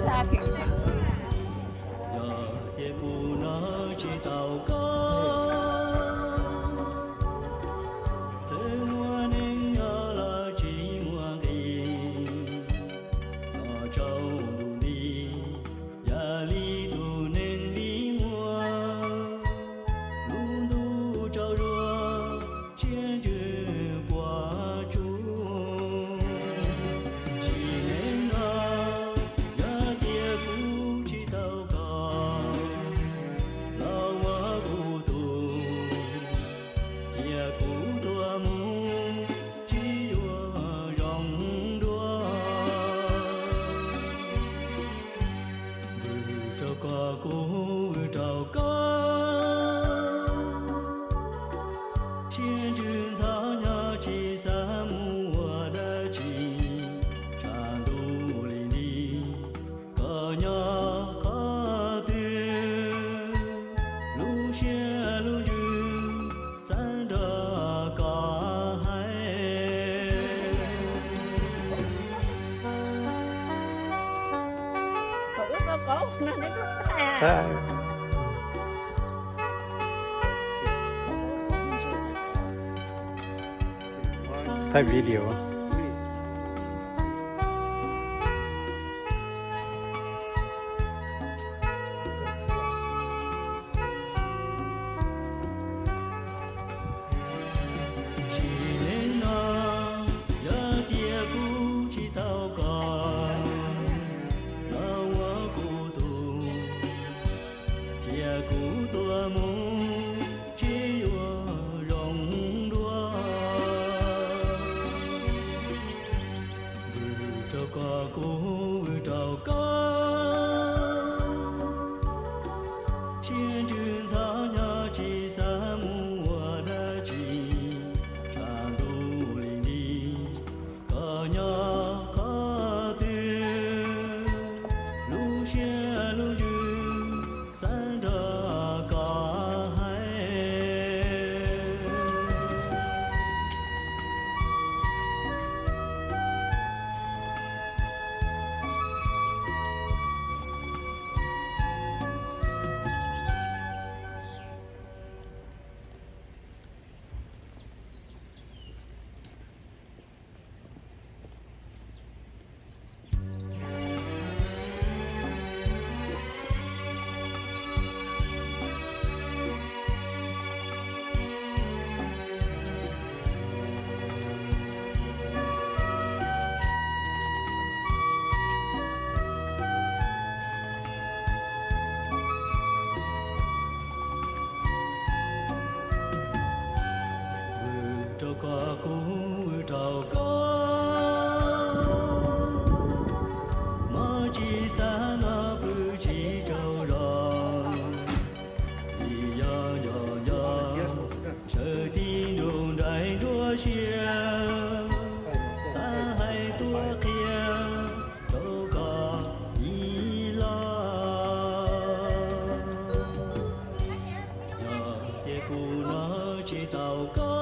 Yog tias kuv nrog tsis tau koj, txawm muaj neeg nyob los tsis muaj nqis, los tsaus ntuj nti, yam li tus neeg li muaj, lub ntuj tsaus zuag, siab ntsws puas tsuaj. Sim neej no, yog tias kuv tsis tau koj los ua kuv tug, cia kuv tuag mus tsis yuav zoo dua. Vwm rau koj, kuv vwm rau koj, siab ntsws ntxhov nyob tsis xav mus ua dab tsi, tshav ntuj li nti, koj nyob qhov twg, lub siab lub ntsws xav nrog koj hais. Thaij video. Sim neej no, yog tias kuv tsis tau koj los ua kuv tug, cia kuv tuag mus tsis yuav zoo dua. Vwm rau koj, kuv vwm rau koj, siab ntsws ntxhov nyob tsis xav mus ua dab tsi, tshav ntuj li nti, koj nyob qhov twg, lub siab lub ntsws xav nrog koj hais. Vwm rau koj, kuv vwm rau koj, mob tsis xav noj pw tsis tsaug zog, vim yog nco nco sawv tib nrug nraim nruab siab, xav hais tuaj qhia rau koj ib los. Yog tias kuv nrog tsis tau koj,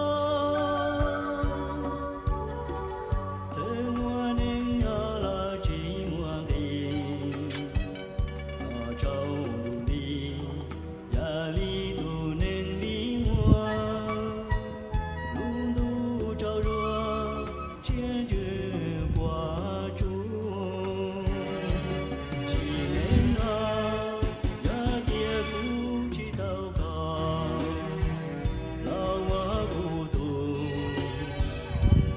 txawm muaj neeg nyob los tsis muaj nqis, los tsaus ntuj nti, yam li tus neeg li muaj, lub ntuj tsaus zuag, siab ntsws puas tsuaj. Sim neej no, yog tias kuv tsis tau koj los ua kuv tug,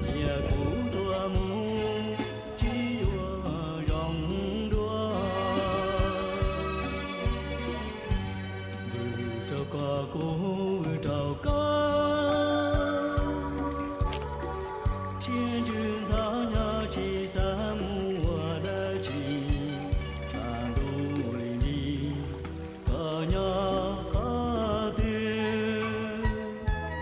cia kuv tuag mus tsis yuav zoo dua. Vwm rau koj, kuv vwm rau koj, siab ntsws ntxhov nyob tsis xav mus ua dab tsi, tshav ntuj li nti, koj nyob qhov twg,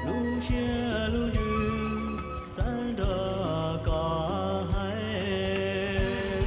lub siab lub ntsws xav nrog koj hais.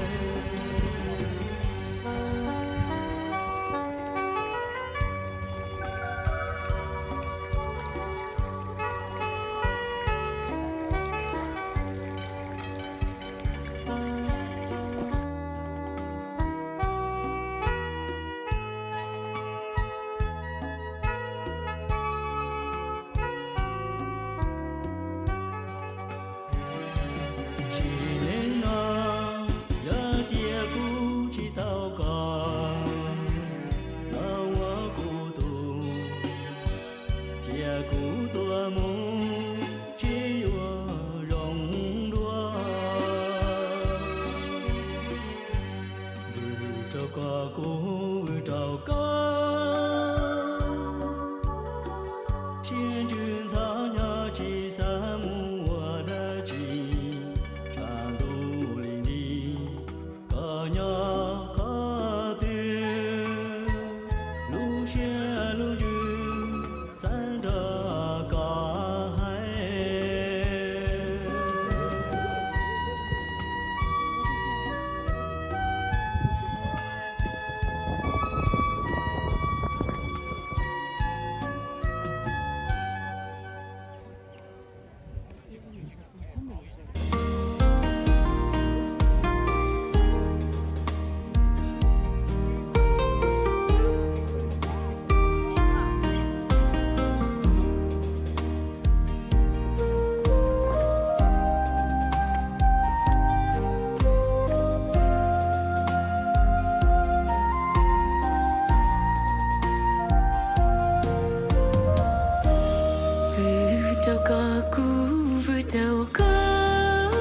rau koj, kuv vwm rau koj.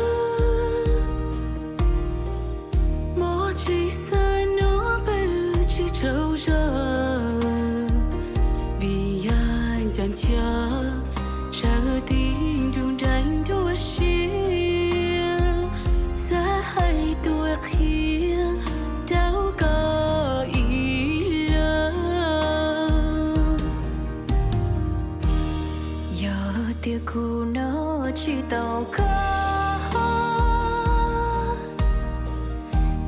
Mob tsis xav nyob pawg tsis tsaug zog, vim yog nco ntxhias sawv tib nrug nraim nruab siab, xav hais tuaj qhia rau koj ib los. Yog tias kuv nyob tsis tau koj,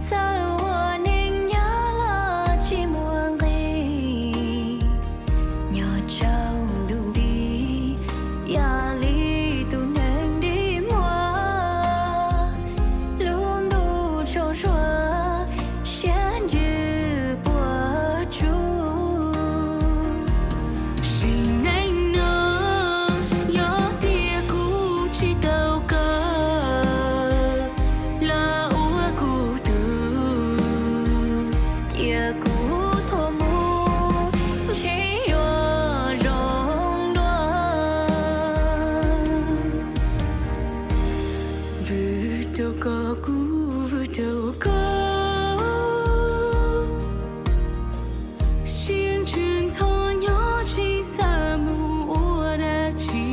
txawm ua neej nyob los tsis muaj nqis, nyob tsaus ntuj nti yam li tus neeg dig muag, lub ntuj tsaug zog siab ntsws puas tsuaj. Sim neej no yog tias kuv tsis tau koj los ua kuv tug, cia kuv tuag mus ntshe yuav zoo dua. Vwm rau koj, kuv vwm rau koj. Siab ntsws ntxhov nyob tsis xav mus ua dab tsi,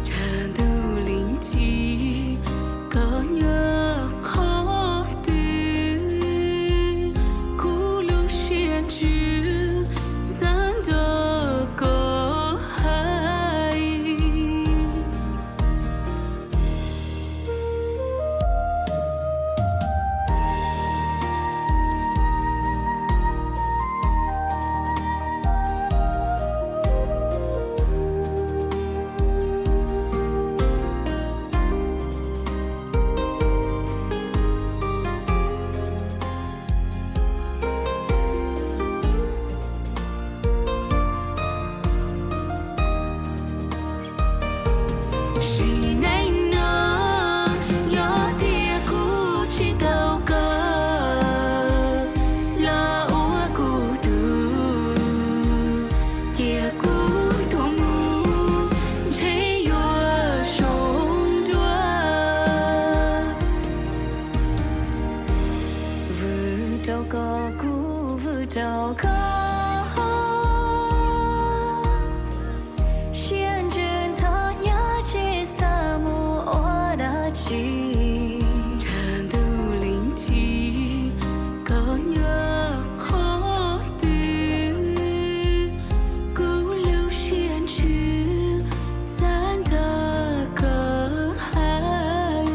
tshav ntuj lim ci koj nyob qhov twg, kuv lub siab ntsws xav nrog koj hais. Sim neej no yog tias kuv tsis tau koj los ua kuv tug, cia kuv tuag mus ntshe yuav zoo dua. Vwm rau koj, kuv vwm rau koj. Siab ntsws ntxhov nyob tsis xav mus ua dab tsi, tshav ntuj lim ci koj nyob qhov twg, kuv lub siab ntsws xav nrog koj hais.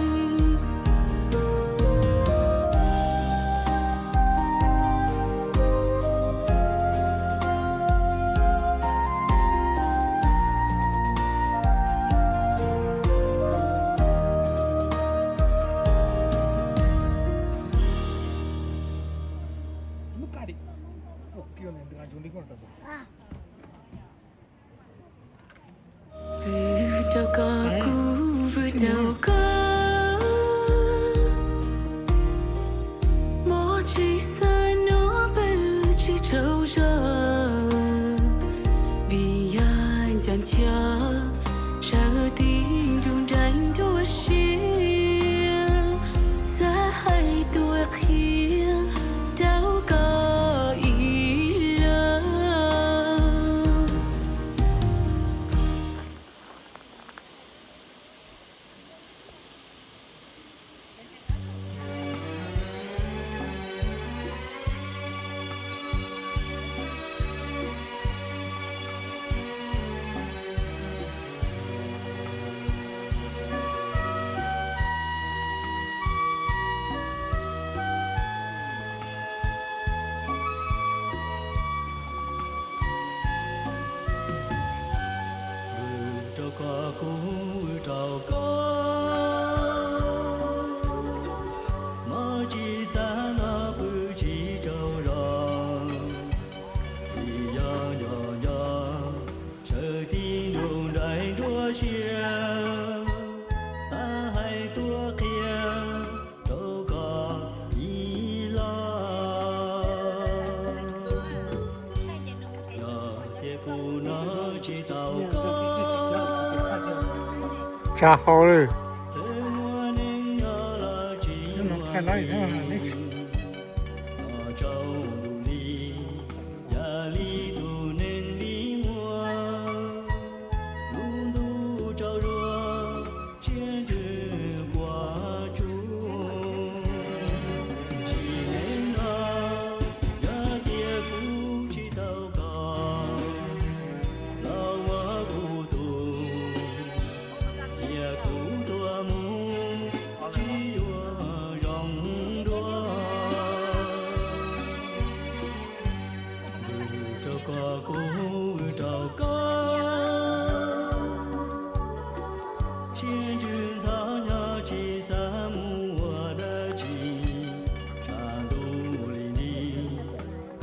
Vwm rau koj, kuv vwm rau koj. Mob tsis xav nyob pawg tsis tsaug zog, vim yog nco ntxhias sawv tib nrug nraim nruab siab, xav hais tuaj qhia rau koj ib los. Tsa hau lawm. Cia kuv tuaj mus, tsis yuav zoo dua. Vwm rau koj, kuv vwm rau koj. Siab ntsws ntxhov nyob tsis xav mus ua dab tsi, tshav ntuj li nti,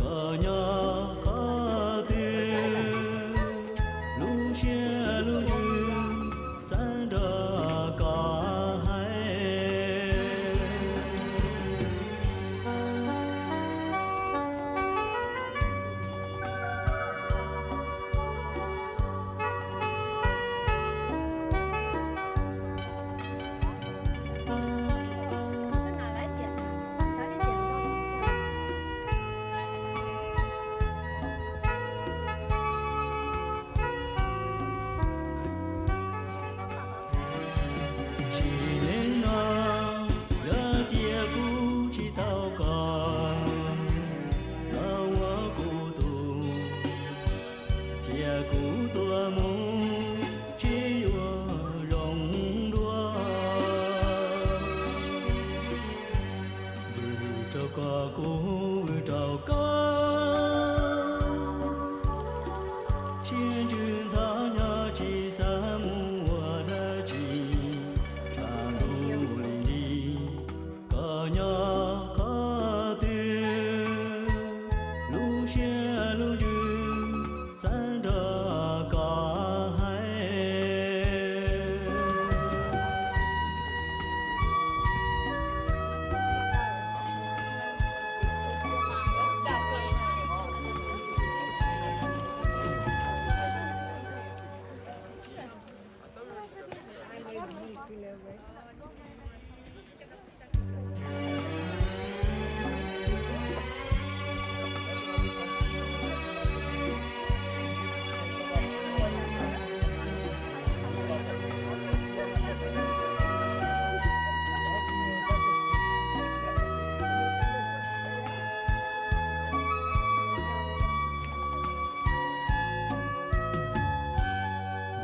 koj nyob qhov twg, lub siab lub ntsws xav nrog koj hais. Sim neej no, yog tias kuv tsis tau koj los ua kuv tus, cia kuv tuaj mus, tsis yuav zoo dua. Vwm rau koj, kuv vwm rau koj. Siab ntsws ntxhov nyob tsis xav mus ua dab tsi, tshav ntuj li nti, koj nyob qhov twg, lub siab lub ntsws xav nrog koj hais.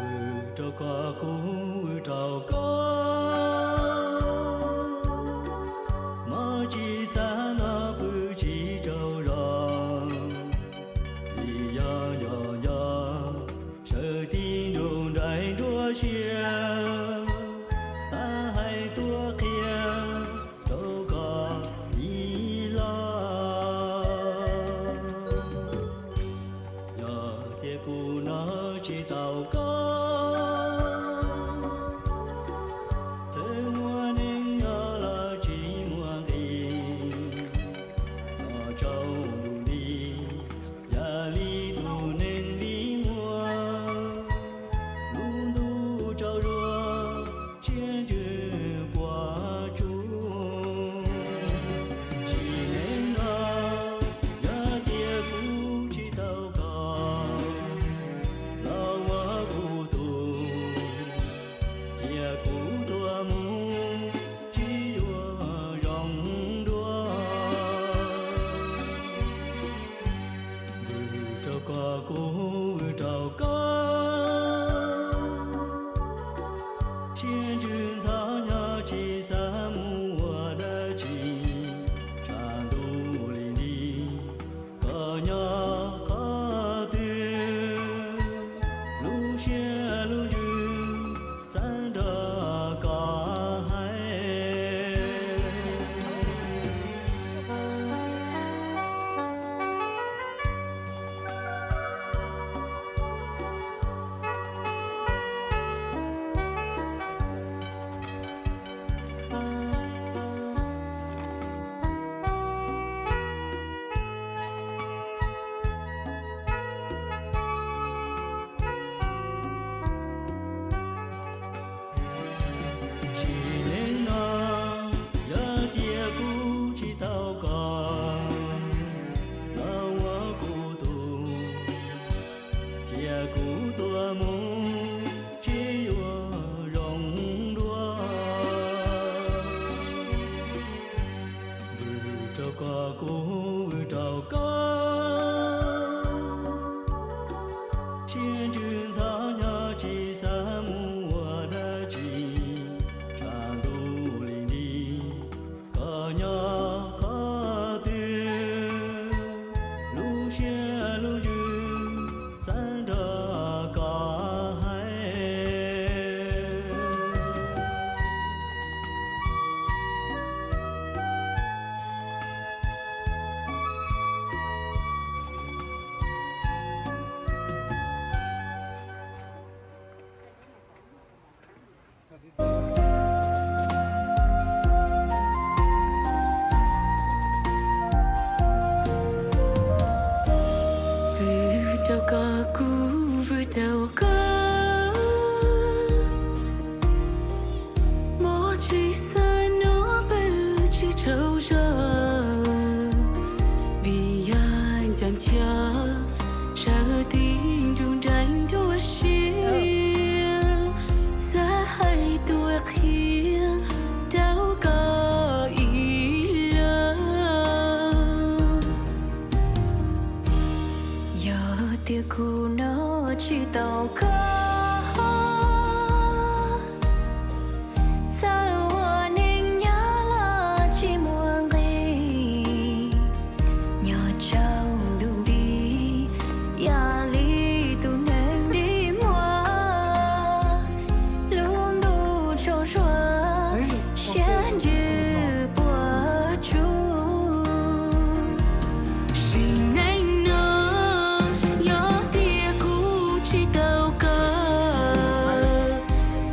Vwm rau koj, kuv vwm rau koj. Mob tsis xav no pw tsis tsaug zog, vim yog yog nco sawv tib nrug nraim nruab siab, xav hais tuaj qhia rau koj ib los. Yog tias kuv nrog tsis tau koj, txawm muaj neeg nyob los tsis muaj nqis, los tsaus ntuj nti, yam li tus neeg li muag, lub ntuj tsaus zuag, siab ntsws puas tsuaj. Sim neej no, yog tias kuv tsis tau koj los ua kuv tus, cia kuv tuaj mus, tsis yuav zoo dua. Vwm rau koj, kuv vwm rau koj. Siab ntsws ntxhov nyob tsis xav mus ua dab tsi, tshav ntuj li nti, koj nyob qhov twg, lub siab lub ntsws xav nrog koj hais. Vwm rau koj, kuv vwm rau koj, mob tsis xav nyob pawg tsis tsaug zog, vim yog nco ntxhias sawv tib nrug nraim nruab siab, xav hais tuaj qhia rau koj ib los. Yog tias kuv nyob tsis tau koj, txawm ua neej nyob los tsis muaj nqis, nyob tsaus ntuj nti yam li tus neeg dig muag, lub ntuj tsaug zog siab ntsws puas tsuaj. Sim neej no yog tias kuv tsis tau koj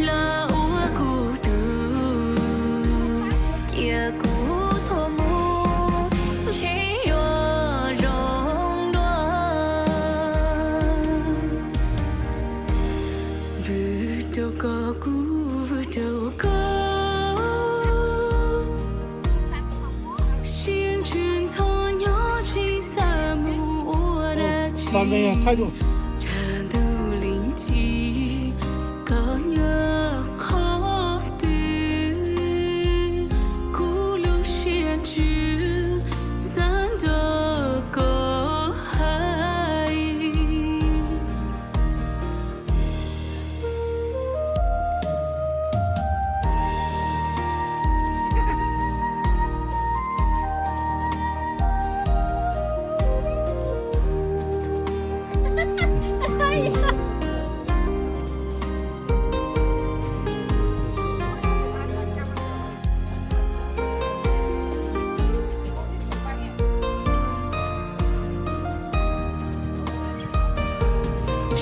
los ua kuv tug, cia kuv tuag mus ntshe yuav zoo dua. Vwm rau koj, kuv vwm rau koj, siab ntsws ntxhov nyob tsis xav mus ua dab tsi, tshav ntuj li ntsis koj nyob qhov twg, kuv lub siab ntsws xav nrog koj hais.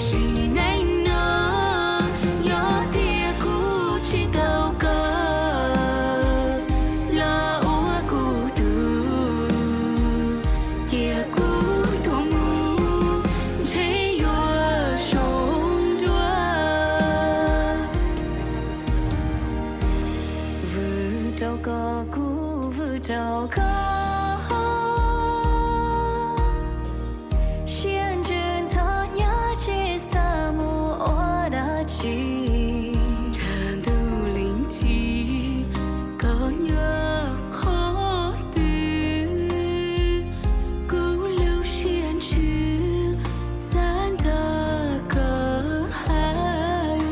Sim neej no yog tias kuv tsis tau koj los ua kuv tug, cia kuv tuag mus ntshe yuav zoo dua. Vwm rau koj, kuv vwm rau koj, siab ntsws ntxhov nyob tsis xav mus ua dab tsi, tshav ntuj li ntsis koj nyob qhov twg, kuv lub siab ntsws xav nrog koj hais.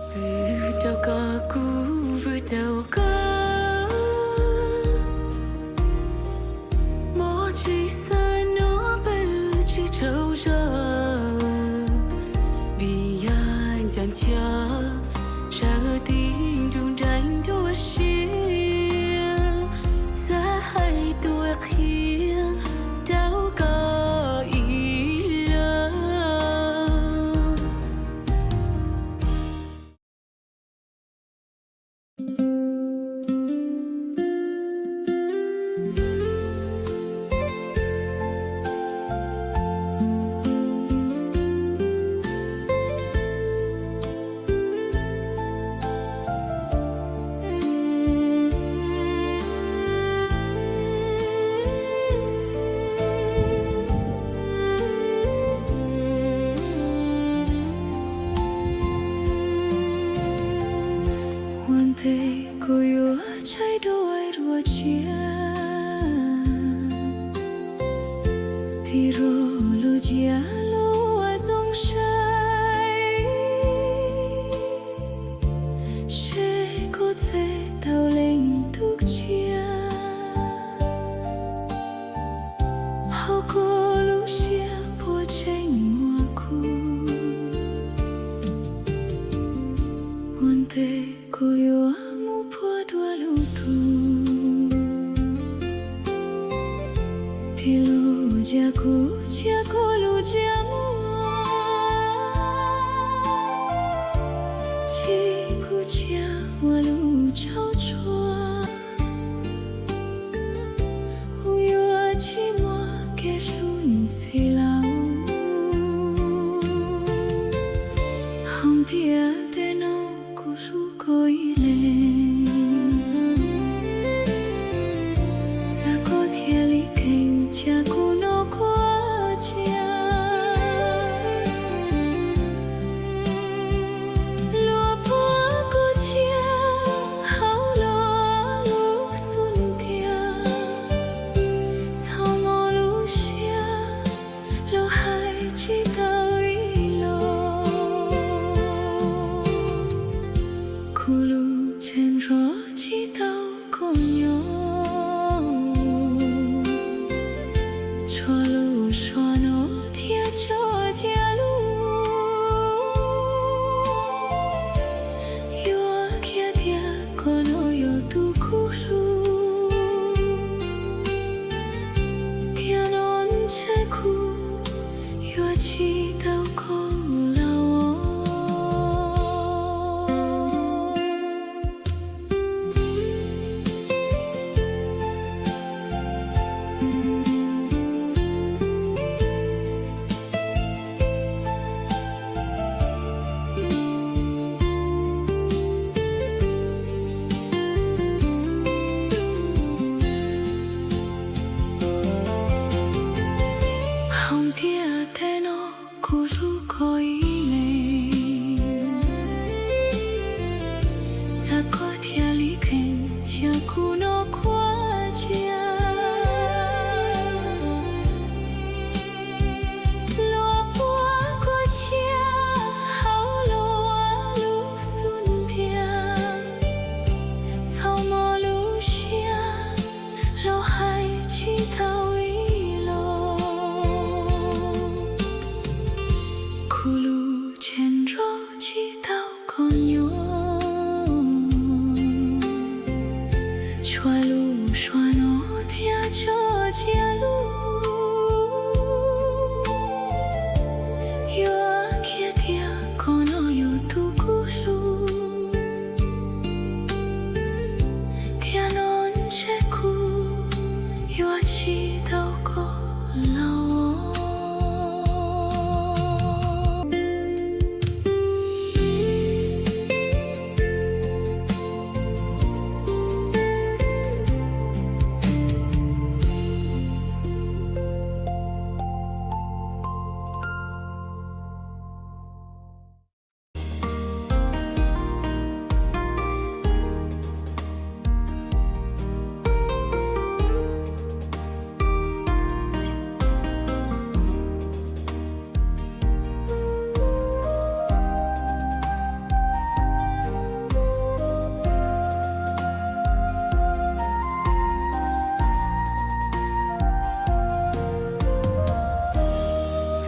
Vwm rau koj, kuv vwm rau koj, mob tsis xav nyob pawg tsis tsaug zog, vim yog nco ntxhias sawv tib nrug nraim nruab siab, xav hais tuaj qhia rau koj ib los. Ua ntej kuv yuav tshaib duav dua tsiab, tig rau lub tsiab lub uas zoo saib, seb koj txhais tau leej tub tsiab. Txij lub ntsiab kub cia kuv lub ntsiab muag, txij kuv tsiaj ua lub tsau tsuag, kuv yuav tsis muaj kev hlub ntxiv lawm. Hauv ntiaj teb no kuv hlub koj ib leeg, txawm koj thiaj li kheev cia kuv noj kua tsiaj. Luag puab kua tsiaj hauv luag lub xub ntiag, txhob muaj lub siab los hais tsis tau ib los. Kuv lub tsev nrog tsis tau koj nyob, tshuav lub suab no thiab tso tsiaj lug, yuav khiav tias koj no yog tus kuv hlub, thiab no ntshe kuv yuav tsis tau koj lawm. Hauv ntiaj teb no kuv hlub koj ib leeg, txawm koj thiaj li kheev cia kuv noj kua tsiaj. Luag puab kua tsiaj hauv luag lub xub ntiag, txhob muaj lub siab los hais tsis tau ib los. Kuv lub tsev nrog tsis tau koj nyob, tshuav lub suab no thiab tso tsiaj lug, yuav khiav tias koj no yog tus kuv hlub, thiab no ntshe kuv yuav tsis tau koj lawm.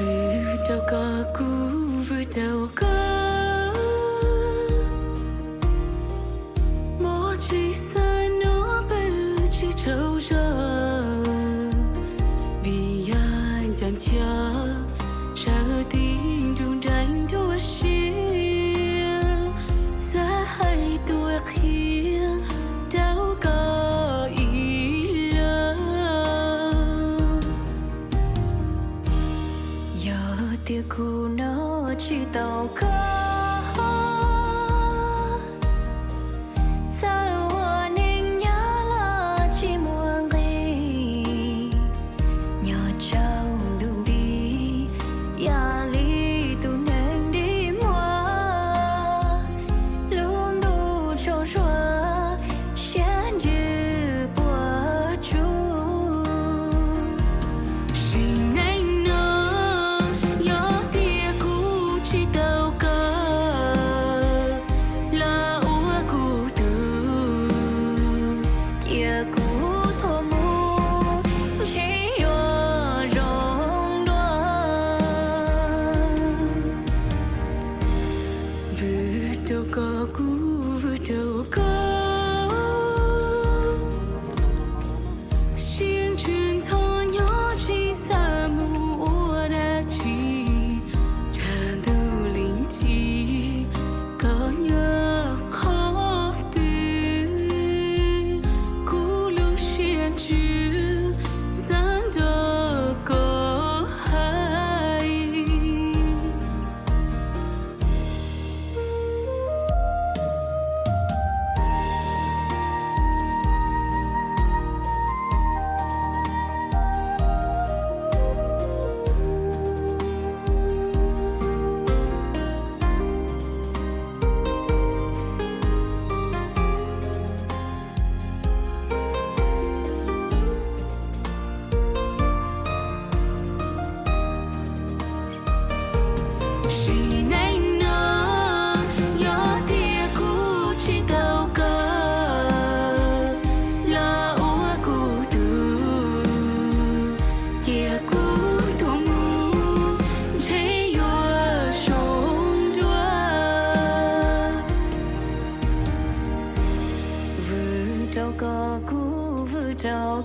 Vwm rau koj, kuv vwm rau koj, mob tsis xav noj pawg tsis tsaug zog, vim yog nco ntxhias sawv tib nrug nraim nruab siab, xav hais tuaj qhia rau koj ib los. Yog tias kuv noj tsis tau koj, txawm ua neej nyob los tsis muaj nqis, nyob rau ntu nti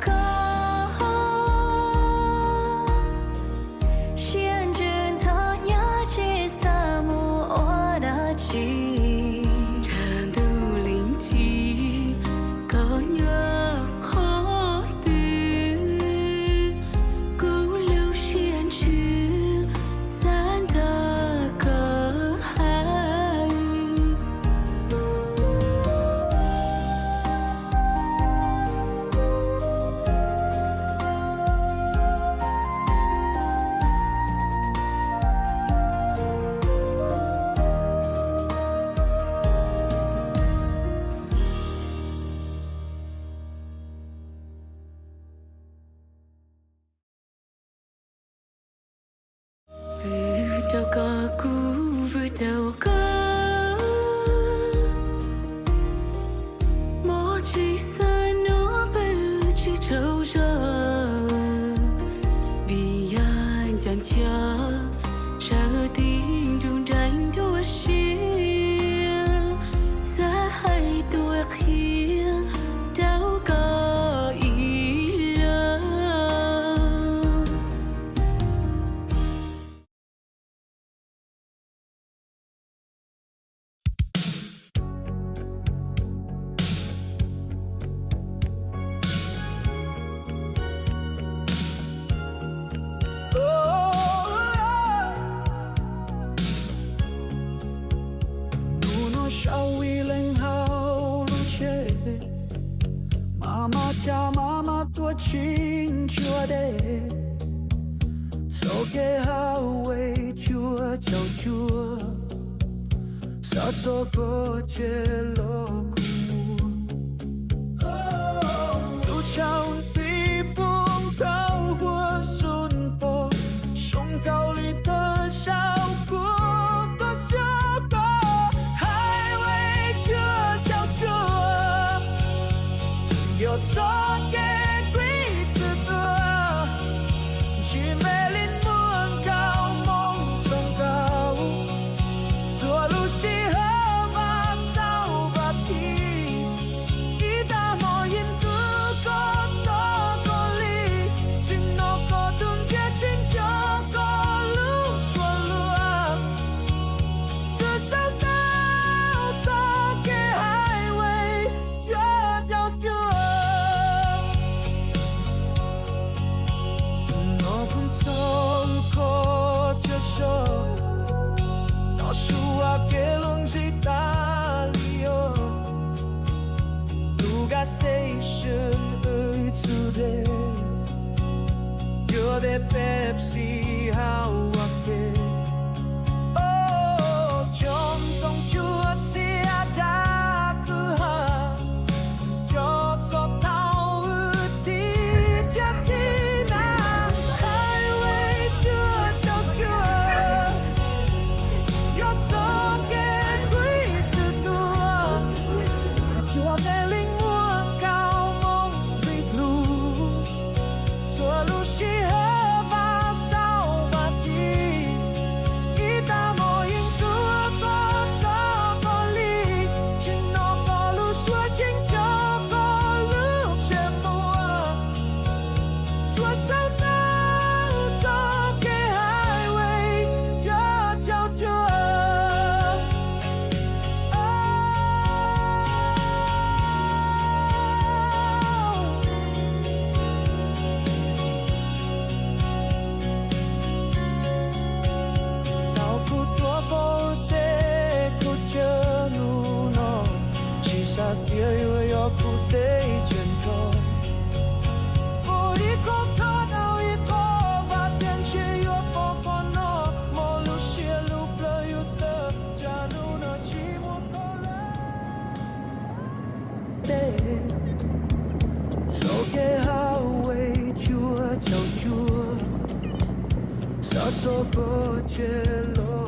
Koj siab ntsws ntxhov hnyav tsis xav mus ua dab tsi. Tshav ntuj lim ci, koj nyob qhov twg, kuv lub siab ntsws xav nrog koj hais. Vwm rau koj, kuv vwm rau koj. Mob tsis xav nyob pawg tsis tsaug zog, vim yog nco ntsoov sawv tib nrug nraim nruab siab, xav hais tuaj qhia rau koj ib los. Nub nua sau ib leeg hauv lub tsheb, maj maj tshaj maj maj tuaj tsis ntsuag dej, txoj kev highway cuaj caum cuaj, xav txog koj tseg los kuv muaj. Lub tshav ntuj pib poob kaum huab xoom poob, xyoo kaum li thawj zaug kuv tuaj xyuas koj. Highway cuaj caum cuaj yog txoj kev kuv ib txwm tuaj, ntsib me li muaj kaum moo zoo nkaus, txhua lub sij hawm vam xaus vam txij. Ib tag hmo yeej ntuj koj txoj koj li, tsim nyog koj tus ntxhiab tseem nco koj lub suab luag. Txawm sawv tau txoj kev highway cuaj caum cuaj, no kuv txog koj cuaj so, no suav kev luag ntxhi tas li os. Lub gas station wb txhub dej, yuav dej Pepsi hauv ua ke. Cov ntoo cuaj xiab dab kwj ha, cov txoj thauj wb tiv thiab tiv na. Highway cuaj caum cuaj yog txoj kev kuv ib txwm tuaj, xyuas me li muaj kaum moo ntxhi dlub. Txhua lub sij hawm vam xaus vam txij, ib tag hmo yeej ntuj koj txoj koj li, tsim nyog koj lub suab tseem nco koj lub ntsej muag. Txhua sawv tau txoj kev highway cuaj caum cuaj. Thaum kuv tuaj pom tej kuv cawm hnub no, tsis xav tias yuav yog kuv teb chaws nrog. Pom ib qho kho tau ib qho vaj tias ntshe yuav pom qhov no, hmo lub siab lub plawv yus tawm tsam hnub no tsis muaj koj lawm. Txoj kev highway cuaj caum cuaj, xav txog koj tseg los